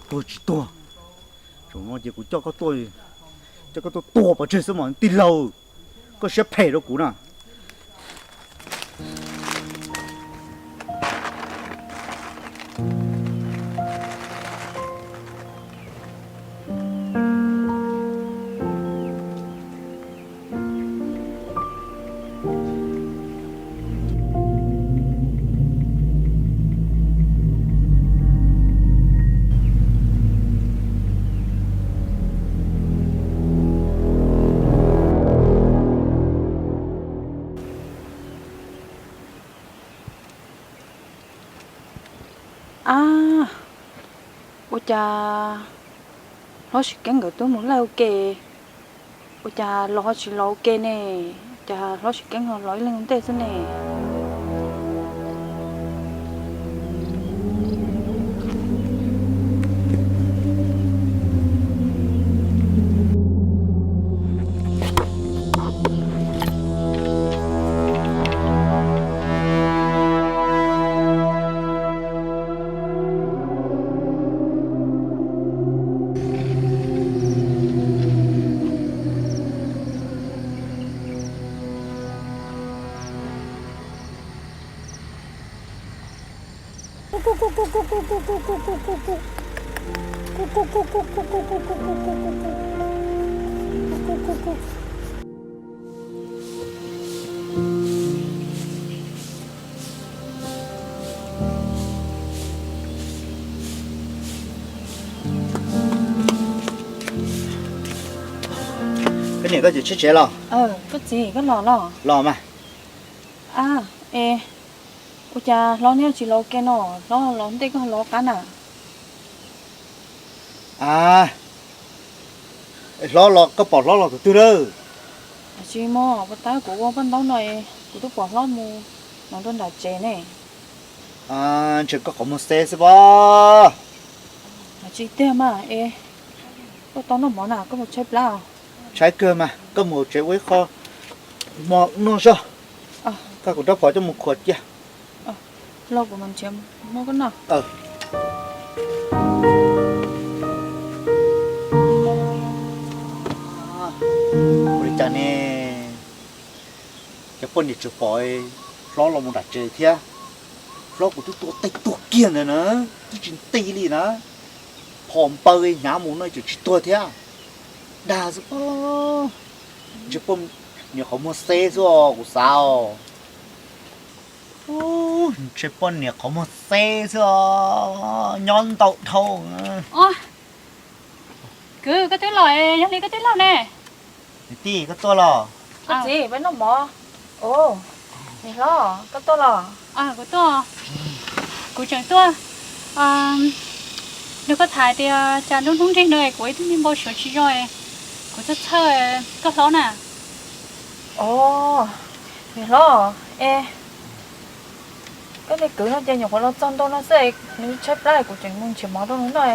Tuag tsis tuag, zaum no ces kuv coj koj tuaj, coj koj tuaj tua pov tseg xwb mas tij laug, koj siab phem rau kuv na. Ab, ua cas hlob Sim Keeb nkawd twb mus laij ua ke, ua cas los ho tsis los ua ke ne? Cas hlob Sim Keeb ho los ib leeg ua ntej xwb ne? Koj niam koj tsev tsheb tsev los? Koj txiv, koj los los? Los mas. A, es, ua cas hlob neb tsis los ua ke no, hlob los ntej koj los qab na? A, hlob los, koj pom hlob los tus twg lawm? Tsis muaj, puas tab kuv ua paj ntaub no es kuv twb pom hlob mus no rau nram tsev ne. Ntshe koj qhov muag xeb xwb pob. Tsis tiag mas es, koj tau noj mov na, koj mus tshaib plab. Tshaib kawg mas, koj mus hauv tsev ua ib qho hmo noj zog. Koj kuv rab phom coj mus khuam cia. Los kuv mam nrhiav muab koj noj. Ua li cas ne? Cov poj niam tseem pom hlob los mus nram tsev thiab. Hlob kuv twb tua tej tuag kiag ntawd na, twb tsis nti li na. Phom npaws hnyav mus no tseem tsis tuag thiab. Dag xwb pob. Ntshe poj niam qhov muag xeb xwb os, kuv xav os. Ntshe poj niam qhov muag xeb xwb os, nyob ntau dhau. Kwv, koj twb los, yog li koj twb los ne. Niam tij, koj tuaj los? Koj txiv, peb noj mov. Niam hlob, koj tuaj los? Kuv tuaj, kuv tseem tuaj nrog koj tham tias cas lub hnub nrig no kuv ib tug me npau suav tsis zoo, kuv txhawj txhawj koj hlob na. Os, niam hlob, es koj niag kwv no ces nyuam qhuav los txog ntua no xwb, nws tshaib plab, kuv tseem mus nrhiav mov rau nws noj.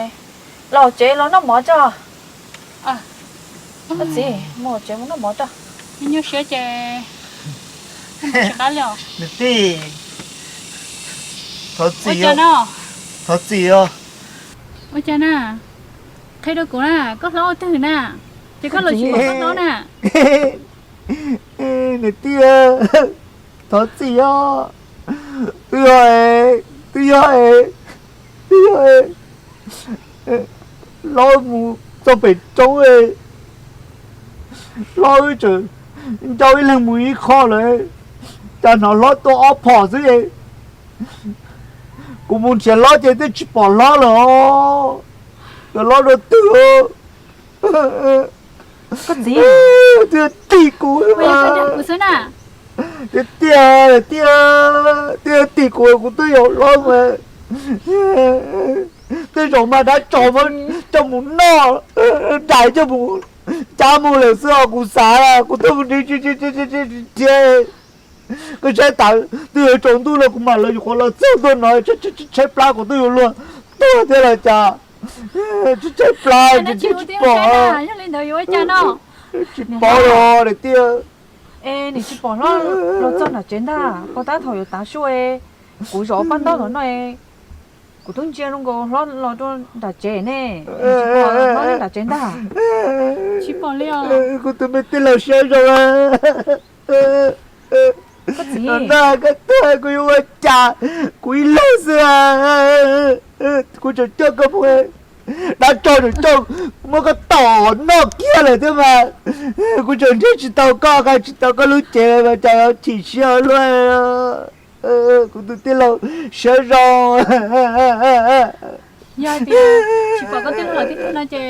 Los tsev los noj mov tso. Koj txiv, mus tsev mus noj mov tso. Nyuaj siab ces. Niam tij, thov txim, thov txim os. Ua cas na? Qhia rau kuv na, koj hlob ua twg na? Ces koj los tsis pom koj hlob na? Niam tij, thov txim os. Twb yog, twb yog, twb yog hlob mus txog pem roob, hlob wb tseem ncauj ib leeg mus ib qho lawm, cas hnov hlob tua ob phom xwb. Kuv mus nrhiav hlob ces twb tsis pom hlob lawm os. Yog hlob dua twg? Koj txiv, twb yog tim kuv, tiag tiag, tiag, twb yog tim kuv, kuv twb yuav hlob mas. Tej zaum mas dab tsov muab coj mus noj, dais coj mus cab mus lawm xwb os, kuv xav kuv twb mus nrhiav. Koj saib tas twb yuav tsaus ntuj lawm kuv mam los, yuav qhuav los txog ntua no, tshaib plab kuv twb yuav luag tuag thiab los cas. Tshaib plab tsis pom, tsis pom los niam tij. Es nim tsis pom hlob los txog nram tsev ntag, pos tab thaum yuav tav su, kuv zov paj ntaub no no. Kuv twb ntsia zoo nkaus hlob los rau nram tsev ne, tsis pom hlob nyob nram tsev ntag. Tsis pom li os. Kuv tus me tij laug siab zoo. Koj txiv, koj tuag kuv yuav ua cas? Kuv ib leeg xwb, kuv tseem coj koj mus, dab tsov tseem coj muab koj tom noj kiag lawm thiab mas. Kuv tseem nrhiav tsis tau koj, qhia tsis tau koj lub cev mas cas chim siab luaj. Kuv tus tij laug siab zoo. Yog hais tias tsis pom koj tij laug lawm tib tug no ces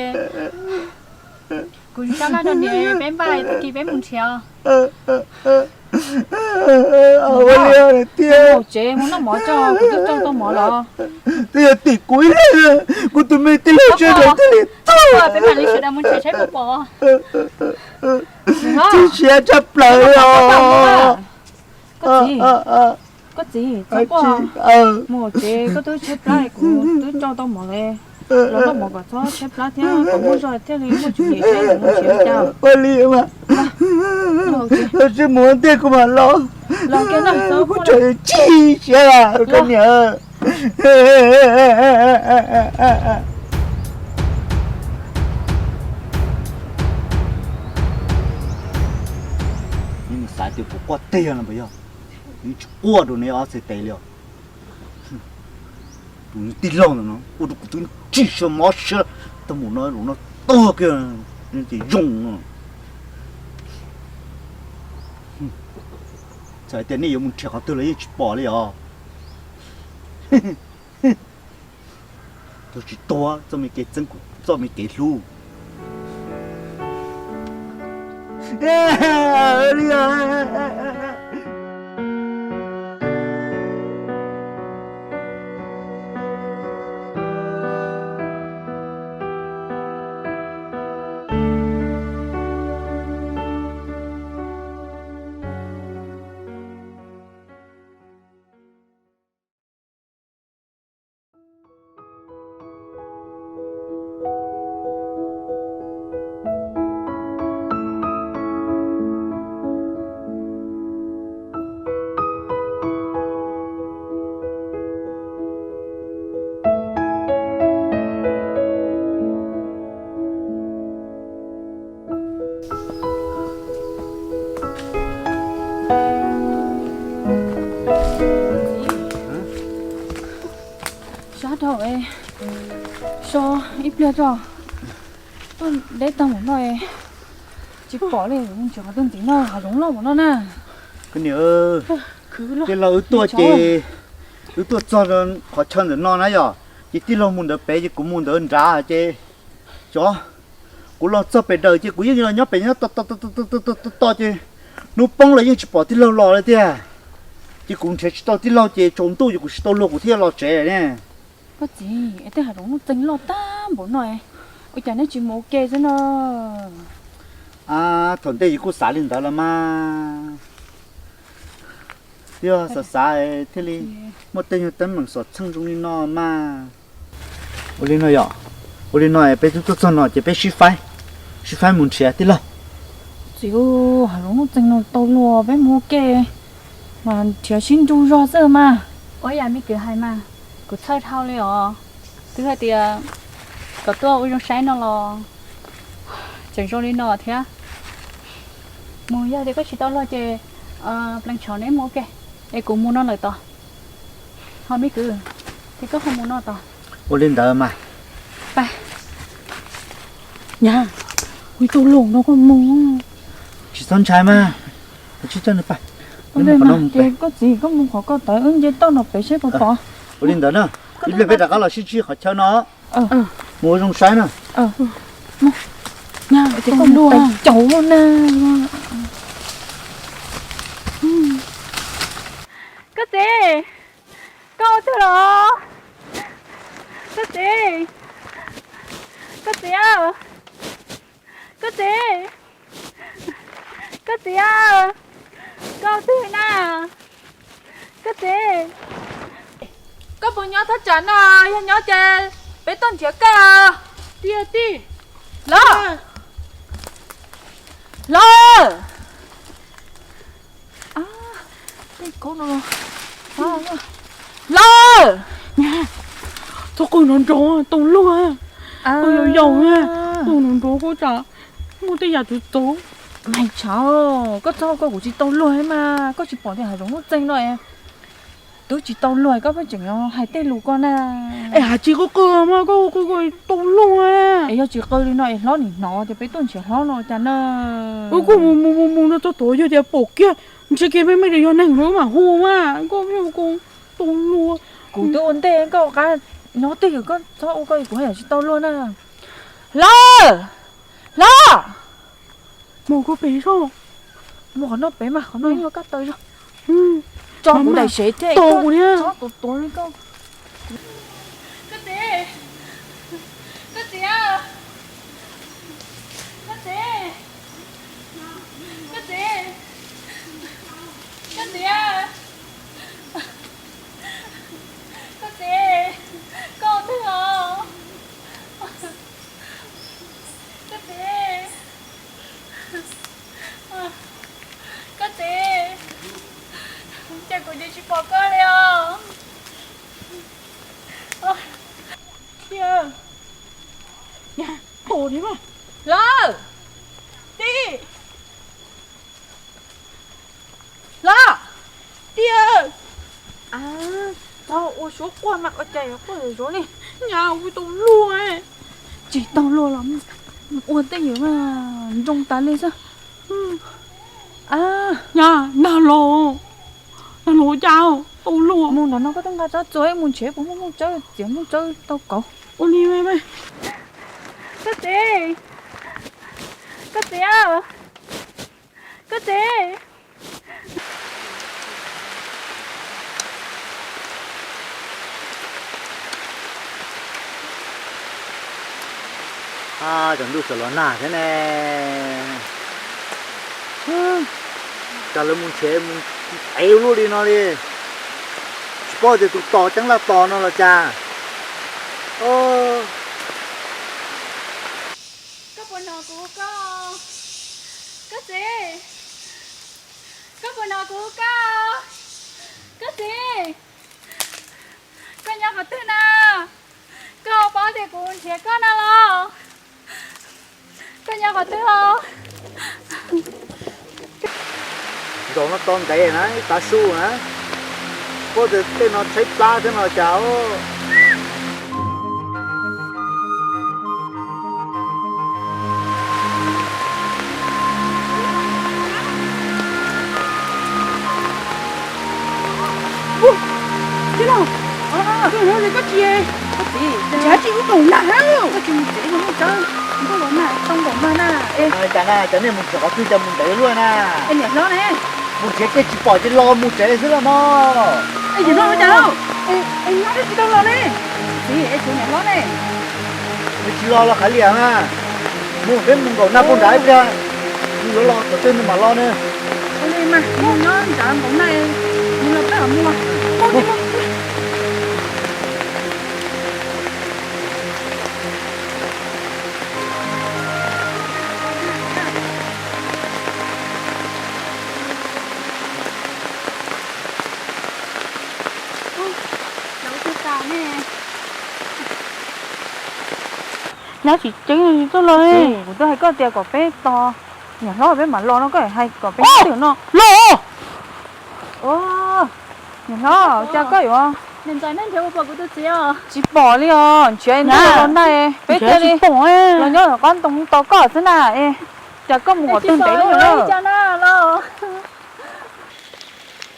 kuv sab laj rau niam peb npaj tag kis peb mus nrhiav. Ua li thiab. Mus tsev mus noj mov tso, kuv twb tsau tau mov los. Twb yog tim kuv ib leeg, kuv tus me tij laug siab zoo thiaj li tuag. Peb mam li sawv daws mus nrhiav saib puas pom. Txog siab tshaj plaws li os. Koj txiv, koj txiv, txhob quaj. Mus tsev koj twb tshaib plab, kuv twb tsau tau mov li. Los noj mov kom txhob tshaib plab thiab kom muaj zog thiaj li muaj tswv yim saib mus nrhiav li cas. Ua li mas, sib mus ua ntej kuv mam los. Kuv tseem chim siab lawm koj niam. Neb xav tias kuv quaj tiag los puas yog? Neb tsis quaj rau neb ob txhais tes li os. Tus tij laug ntawm no ua rau kuv twb ntsig siab mob siab tag mus no, tus no tuag kiag ces zoo no. Txawm hais tias nej yuav mus nrhiav qhov twg los yeej tsis pom li os. Tus tsis tuag txoj me kev txeeb kuv txoj me kev hlub. Sab dhau, so ib pliag tso. Tuaj deb tag mus no, tsis pom li, mus nrhiav qhov twg ntxiv no, hav zoov loj mus no na. Koj niam, tij laug wb tuaj ces wb tuaj txog qhov chaw ntawm no na yom, ces tij laug mus ntawd pem ces kuv mus ntawd nrad ces, cov, kuv los txog pem daws ces kuv yeej los nyob pem nyob tos tos tos tos ces hnub poob los yeej tsis pom tij laug los li tiag. Ces kuv nrhiav tsis tau tij laug ces tsaus ntuj ces kuv tsis tau luag kuv thiaj los tsev ne. Koj txiv, es tej hav zoov nuj txeeg loj tag npaum no, ua cas neb tsis mus ua ke xwb no? Thaum ntej yus kuj xav li ntawd los mas, yog xav xav thiaj li muaj tej nyuag teeb meem xom txheej zoo li no mas. Ua li no yom, ua li no peb twb tuaj txog no ces peb sib faib, sib faib mus nrhiav tij laug. Txiv, hav zoov nuj txeeg no tau luag peb mus ua ke mas nrhiav sib nrug zog xwb mas. Ua yam me kwv hais mas, kuv txhawj dhau li os. Twb hais tias kom tuaj ua zoo saib no los tseem zoo li no thiab. Mus yog tias koj tsis tau luag ces pleev tshav neb mus ua ke, es kuv mus no lawm tod. Ho me kwv, ces koj ho mus no tod. Ua li ntawd mas. Nyab, kuv tau luag no koj mus. Tsis txhob ntshai mas, tsis txhob ntshai. Ua li mas ces koj txiv koj mus qhov koj tawv, wb nce toj no pem seb puas pom. Ua li ntawd na, ib pliag peb rov qab los sib ntsib qhov chaw no. Mus ua zoo saib na. Nyab, ces koj mus tais caus na. Koj txiv, koj ua twg los? Koj txiv, koj txiv, koj txiv, koj txiv, koj ua twg na? Koj txiv, koj puas nyob thaj tsam no? Yog nyob ces peb tuaj nrhiav koj. Tij, tij, los, los. Los! Nyab, Txhob qw nrov nrov, tau luag. Qw yau yau na, qw nrov nrov koj tsam muaj tej yam txawv txawv. Mas tshav, koj txhob hu koj, kuv tsis tau luag mas, koj tsis pom tias hav zoov nuj txeeg no es twb tsis tau luag koj pheej tseem hais tej lus ko na. Es hais tsis qw qw mas koj qw qw tau luag. Es yog tsis qw li no es hlob nim hnov tias peb tuaj nrhiav hlob no cas na. Kuv mus mus mus mus no txog tod yog tias pom kiag ntshe kiag me me yog neeg lawm mam hu mas koj tau luag. Kuv twb ua ntej koj qab nyob twj ywm, koj txhob ua koj kuv haj yam tsis tau luag na. Hlob, hlob. Mus koj pem zog. Mus qhov no pem mas qhov no ib yog kab taw zog. Tso kuv daim sev thiab, tso kuv tuav tuav li koj. Koj txiv, koj txiv, koj txiv, koj txiv, koj txiv, koj txiv, koj twg os? Koj txiv, koj txiv, cas kuv tsis pom koj li os? Thiab, hlob, tij, hlob, tij, txhob ua suab quaj mas ua cas yuav quaj zuav zuav li. Nyab, ua tau luag. Tsis tau luag los ua tej yam mas nroo tas li xwb. Nyab, nag los, nag los cas tau luag. Mus nram no koj twb nqa tsawb txuas mus nrhiav puas muaj Muj Tsawb, txiav Muj Tsawb tau kauv. Ua li. Koj txiv, koj txiv, koj txiv. Cov ntuj txawm los nag thiab ne. Cas lawv mus nrhiav mus ntev luaj li no li. Tsis paub tias tus tos ceeb laj tos no los cas. Koj puas hnov kuv hu koj? Koj txiv, koj puas hnov kuv hu koj? Koj txiv, koj nyob qhov twg na? Koj paub tias kuv nrhiav koj na los? Koj nyob qhov twg os? Nkaum no tau ntev na, ib tav su na, puab tias tej no tshaib plab thiab no cas. Tij laug, koj tsis, koj txiv, tsis mus tsev no, Muj Tsawb, ntuj los nag tau npaum no na. Cas na, cov nej mus nrhiav qhov twg cas mus ntev luaj na? Es niam hlob ne? Mus nrhiav ces tsis pom ces los mus tsev xwb los mas. Es niam hlob cas, es nyob twb tsis tau los ne. Txiv, es tshuav niam hlob ne. Nws tsis los los qhov liam na. Mus peb mus nkaum nag puag nrad ib pliag, nws yuav los thaum twg nws mam los na. Ua li mas, mus nyob nrad nkaum nag, nws los peb mam mus. Nyob tsis ceeb tuaj los. Kuv twb hais koj tias kom peb tos niam hlob peb mam los no, koj hais kom peb nyob twj ywm no los. Niam hlob, cas koj yuav tsis pom li os, nrhiav ntuj los nag peb thiaj li los nyob qab ntoo tos koj xwb na. Cas koj mus qhov twg ntev luaj li?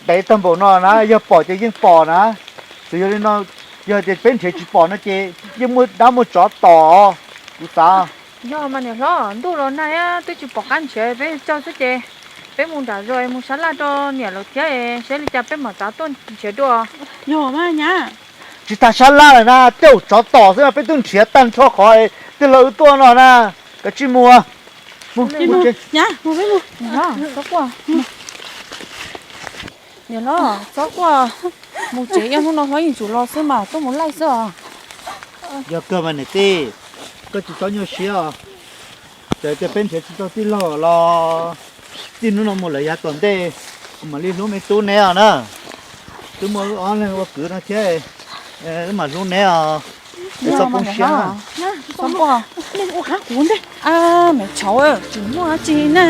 Ntev tag npaum no na, yog pom ces yeej pom na. Txawm yog li no, yog tias peb nrhiav tsis pom no ces yeej muaj dab muaj tsov tom, kuv xav. Yog mas niam hlob, ntuj los nag twb tsis pom qab nrhiav, peb caug xwb ces peb mus nram zos mus sab laj rau niam lawv thiab, saib li cas peb mam txav tuaj nrhiav dua. Yog mas nyab. Tsis tas sab laj lawm na, tej zaum tsov tom xwb, peb twb nrhiav tag nrho qhov twg los wb tuaj no na. Kav tsij mus. Niam hlob, txhob quaj, mus tsev, ib hnub no hlob yeej tsum los xwb mas, tuaj mus laij xwb os. Yog kawg mas niam tij, koj tsis txhob nyuaj siab os. Txawm tias peb nrhiav tsis tau tij laug los txij hnub no mus lawm yav tom ntej, kuv mam li hlub me tub neb os na. Twb muaj wb ob leeg ua kwv no thiab, wb mam hlub neb os. Txhob poob siab. Ua qab kuv ntej. Me tshauv, tsis muaj dab tsi na.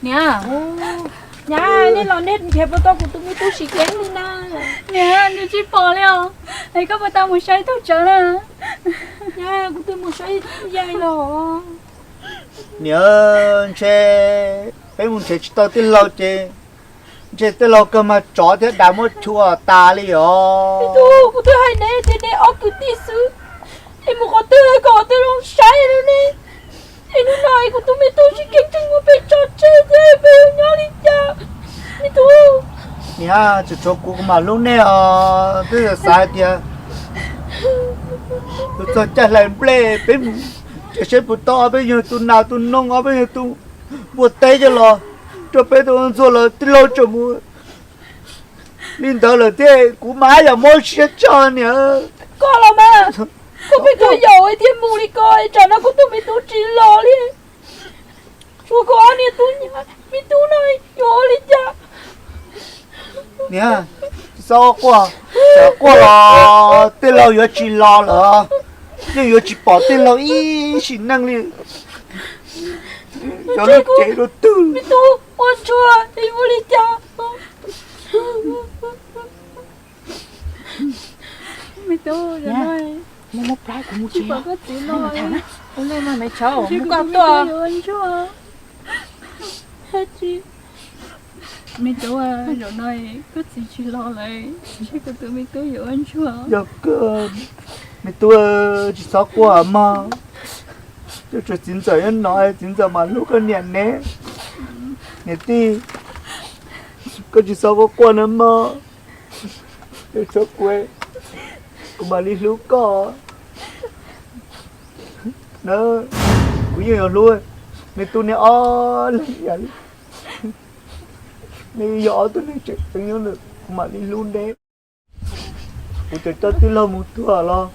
Niam, niam, nej los nej nrhiav puas tau kuv tus me tub Siv Keeb li na? Niam, nws tsis pom li os. Es koj puas tau mus saib tug tsawv na? Niam, kuv twb mus saib yai los. Niam, ntshe peb mus nrhiav tsis tau tij laug ces ntshe tij laug kawg mas tsov thiab dav muab chua tas li os. Kuv twb hais neb tias neb ob kwv tij xwb, es mus qhov twg kom qhov twg zoo saib li ne. Es hnub no es kuv tus me tub Siv Keeb tseem muab peb tso tseg thiab peb yuav nyob li cas? Me tub. Niam, tseem tshuav kuv, kuv mam hlub nej os. Twb xav hais tias tus txog caij hlais nplej peb mus nrhiav saib puas tau ob peb yawg tus nas tus noog, ob peb yawg tus npua teb coj los rau peb tus ntxuag los tij laug tseem mus li ntawd lawm thiab, kuv mas yam mob siab tshaj niam. Koj los mas, koj pheej tuaj yaum thiab mus li ko, tsam no kuv tus me tub tsis los li. Tshuav koj ob niag tub, me tub no yuav ua li cas? Niam, tsis txhob quaj, txawm quaj los tij laug yuav tsis los lawm, yeej yuav tsis pom tij laug ib sim neej li. Cov lub cev rau twg? Me tub ua ntsuag, ua li cas? Me tub, muab plab kuv mus tsev, ua li mas me tshauv, mus koj tuaj. Me tub, zaum no koj txiv tsis los lawm, ntshe kuv tus me tub yuav ua ntsuag. Yog kawg, me tub, tsis txhob quaj mog. Cov txiv ntxawm nyob no, txiv ntxawm mas hlub koj niam ne. Niam tij, koj tsis txhob quaj quaj na mog. Txhob quaj, kuv mam li hlub koj na. Kuv yeej yuav hlub me tub neb ob leeg ib yam li. Neb yog ob tug neeg tseem ceeb nyob ntawm kuv mam li hlub neb. Kuv tseem coj tij laug mus tuag los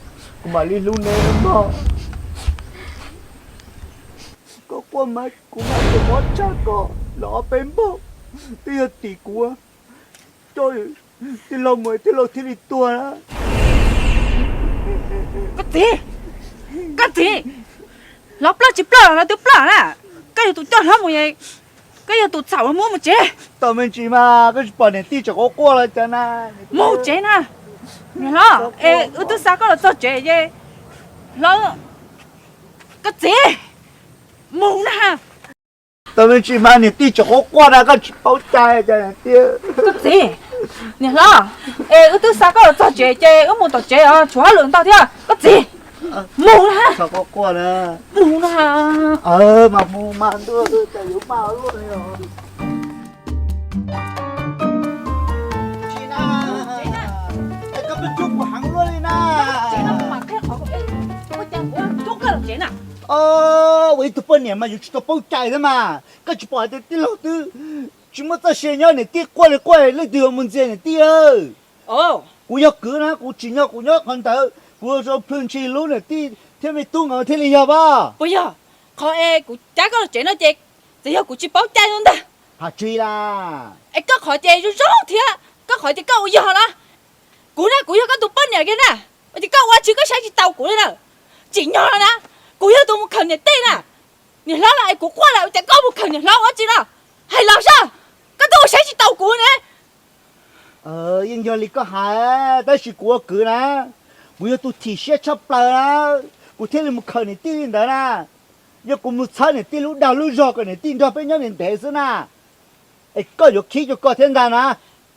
kuv mam li hlub neb mog. Koj quaj mas kuv mas tseem mob tshaj koj los ob peb npaug. Twb yog tim kuv coj tij laug mus tij laug thiaj li tuag na. Koj txiv, koj txiv, hlob ploj tsis ploj los twb ploj na. Koj yog tus coj hlob mus, koj yog tus txhaum los muab mus tsev. Tau me ntsis mas koj tsis pom niam tij tseem quaj quaj los cas na. Mus tsev na. Niam hlob, es wb twb xa koj los txog tsev ces hlob, koj txiv, mus na. Tau me ntsis mas niam tij tseem quaj quaj na, koj tsis paub cai cas niam tij. Koj txiv, niam hlob, es wb twb xa koj los txog tsev ces wb mus tom tsev os, tshuav hauj lwm ntau thiab. Koj txiv, mus na. Txhob quaj quaj na. Mus na. Mas mus mas ntuj, cas yuav maj luaj li os. Tsis na, es koj pheej coj kuv heev luaj li na. Ua ib tug poj niam mas yuav tsum tau paub cai thiab mas, koj tsis pom hais tias tij laug twb tsis muaj txoj sia nyob, niam tij quaj li quaj, leej twg yuav mus ntxias niam tij? Kuv yog kwv na, kuv tsim nyog kuv nyob qhov ntawd, kuv yuav plhws ntshis hlub niam tij thiab me tub nkawd thiaj li yog pab. Puas yog? Qhov es kuv cab koj los tsev no ces txawm yog kuv tsis paub cai no ntag. Hais tsis li. Es koj qhov ces zoo zoo thiab, koj qhov ces koj ua yog na. Kuv na, kuv yog koj tus poj niam kiag na, ua cas koj ua tsis, koj saib tsis taus kuv li na? Tsim nyog na, kuv yog tus mus khawm niam tij na. Niam hlob los es kuv quaj lawm, ua cas koj mus khawm niam hlob ua tsi no? Hais los saib, koj twb ua saib tsis taus kuv ne. Yeej yog li koj hais, tab sis kuv ua kwv na, kuv yog tus chim siab tshaj plaws na, kuv thiaj li mus khawm niam tij li ntawd na. Yog kuv mus txhawb niam tij lub dag lub zog kom niam tij nrog peb nyob ntev ntev xwb na, es koj yuav khib rau koj thiab ntag na.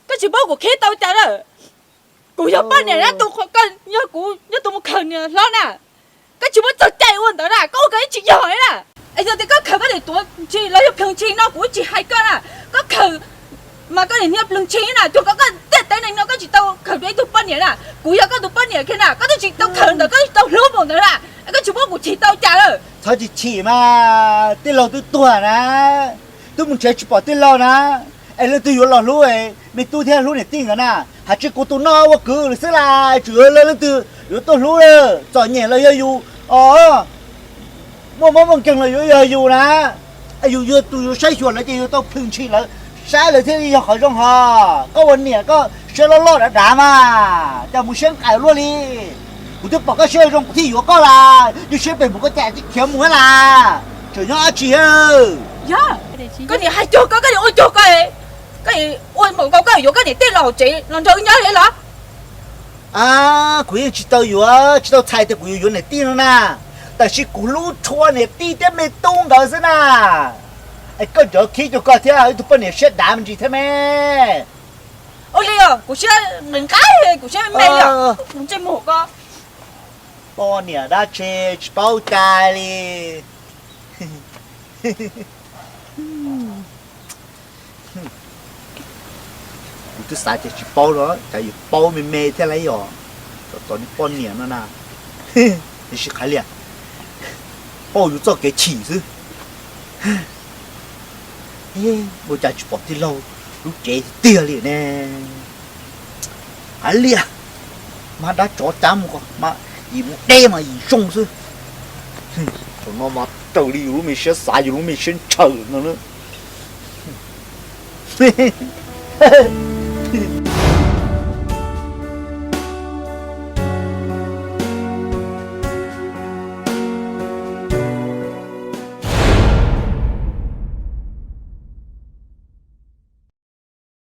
Koj tsis paub kuv khib tau cas lawm. Kuv yog poj niam na, tus qhov koj yog kuv yog tus mus khawm niam hlob na. Koj tsis muab txog cai ua ntawd na, koj ua koj ib tsis yog li na. Es yog tias koj khawm koj niam tuav ntshis los yog plhws ntshis no kuv tsis hais koj na. Koj khawm mas koj niam niag plhws ntshis na, cuag koj, koj ntiaj teb neeg no koj tsis tau khawm dua ib tug poj niam na. Kuv yog koj tus poj niam kiag na, koj twb tsis tau khawm ntawd, koj twb tsis tau hlub npaum ntawd na. Koj tsis muab kuv chim tau cas lawm. Txhob chim chim mas, tij laug twb tuag na, twb mus nrhiav tsis pom tij laug na, es leej twg yuav los hlub me tub thiab hlub niam tij nkawd na? Hais tsis kuv tus no ua kwv lawm xwb las, tsuas yog leej twg yuav tuaj hlub lawm, txom nyem los yog yus os, muaj mob muaj nkeeg los yuav yog yus na. Yus yog tus yuav saib xyuas lawv ces yus tau plhws ntshis lawv, saib lawv thiaj li yog qhov zoo hos. Koj ua niam koj siab loj loj dav dav mas, cas mus siab nqaim luaj li. Kuv twb pom koj siab zoo kuv thiaj yuav koj las, yus siab phem mus koj cas tsis khiav mus las. Tseem nyob dab tsi? Yog koj niam hais cuag koj, koj niam ua cuag koj, koj ua npaum nkaus koj yuav koj niam tej los hauv tsev los nrog wb nyob li los? A, kuv yeej tsis tau yuav, tsis tau txhais tias kuv yuav yuav niam tij no na. Tab sis kuv hlub tshua niam tij thiab me tub nkawd xwb na. Es koj nrov khib cuag koj thiab, ib tug poj niam siab dav me ntsis thiab me. Ua li os, kuv siab nqaim nqaim, kuv siab me me li os. Ntsej muag koj. Poj niam dab tsi tsis paub cai li. Kuv twb xav tias tsis paub no, cas yuav paub me me thiab lauj os. Tom tom niag poj niam no na. Tiam sis qhov liam, pauj yus txoj kev chim xwb. Ua cas tsis pom tij laug lub cev tiag tiag li ne? Qhov liam, mas dab tsov cab mus ko, mas yim mus deb mas yim zoo xwb. Thaum no mas raws li yus lub me siab xav, yus lub me siab ntshaw no na.